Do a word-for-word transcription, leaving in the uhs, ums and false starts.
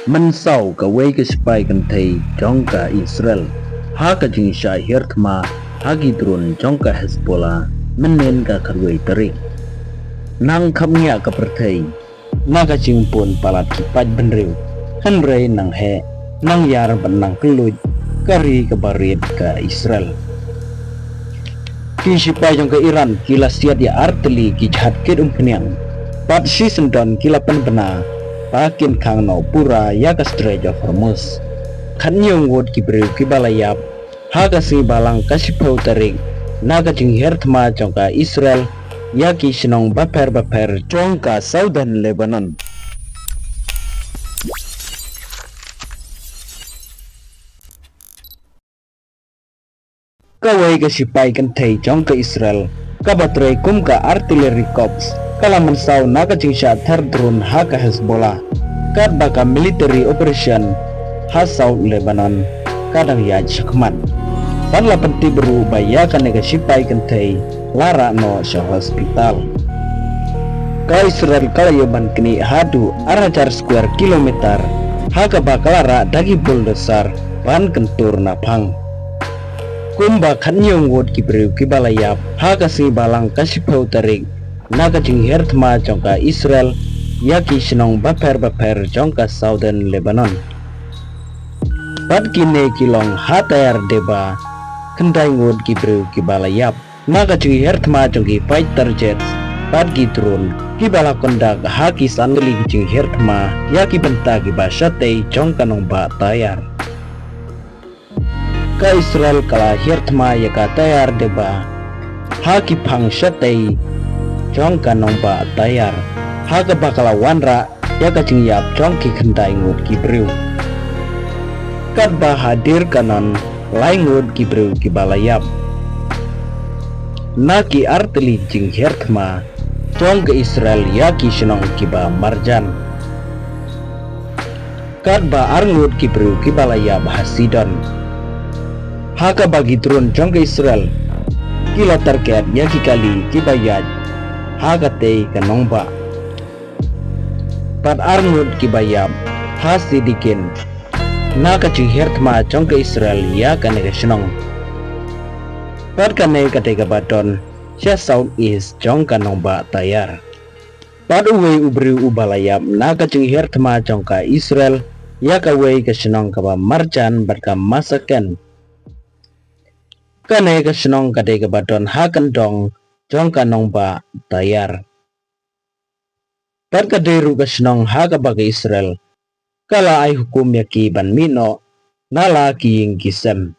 Mynsaw kawei ka shipai kynthei jong ka Israel ha ka jingshah hiar thma ha ki drone jong ka Hezbollah mynnin ka khatwei tarik. Nang khapngiah ka pyrthei na ka jingpun palat ki paid bynriew, hynrei nang heh, nang iar bad nang kylluid ka ri kaba rit ka Israel. Ki shipai jong ka Iran ki la siat ïa artylli ki jahaj kit umphniang bad shisyndon ki la pynbna ba kin khang noh pura ïa ka Strait of Hormuz. Khathynñiew ngut ki briew kiba la ïap ha ka sngi Balang ka shiphew tarik na ka jinghiar thma jong ka Israel ïa ki shnong bapher bapher jong ka Southern Lebanon. Kawei ka shipai kynthei jong ka Israel kaba trei kum ka artillery corps ka la mynsaw na ka jingshah thar drone ha ka Hezbollah, katba ka military operation ha South Lebanon ka dang ïaid shakhmat. Bad la pyntip ruh ba ïa kane ka shipai kynthei la rah noh sha hospital. Ka Israel ka la ïoh ban knieh haduh ar hajar square kilometer ha kaba ka la rah da ki bulldozer ban kyntur na phang. Kumba khathynñiew ngut ki briew kiba la ïap ha ka sngi Balang ka shiphew tarik na ka jinghiar thma jong ka Israel ïa ki shnong bapher bapher jong ka Southern Lebanon. Bad kine ki long ha Tyre deba khyndai ngut ki briew kiba la ïap na ka jinghiar thma jong ki fighter jets bad ki drone kiba la conduct ha ki san tylli ki jinghiar thma ïa ki bynta kiba shatei jong ka nongbah Tyre. Ka Israel ka la hiar thma ïa ka Tyre deba ha ki phang shatei jong ka nongbah Tyre ha kaba ka la wanrah ïa ka jingïap jong ki khyndai ngut ki briew. Katba ha Deir Kanaan lai ngut ki briew kiba la ïap na ki artylli jinghiar thma jong ka Israel ïa ki shnong kiba marjan. Katba ar ngut ki briew kiba la ïap ha Sidon ha kaba ki drone jong ka Israel ki la target ïa ki kali kiba ïaid ha katei ka nongbah. Bad ar ngut kiba ïap ha Sidikin na ka jinghiar thma jong ka Israel ïa kane ka shnong. Bad kane ka dei kaba don sha south east jong ka nongbah Tyre. Bad uwei u briew uba la ïap na ka jinghiar thma jong ka Israel ïa kawei ka shnong kaba marjan bad ka Masaken. Kane ka shnong ka dei kaba don ha kyndong jong ka nongbah Tyre. Bad ka dei ruh ka shnong ha kaba ka Israel ka la ai hukum ïa ki ban mih noh na la ki ïing ki sem.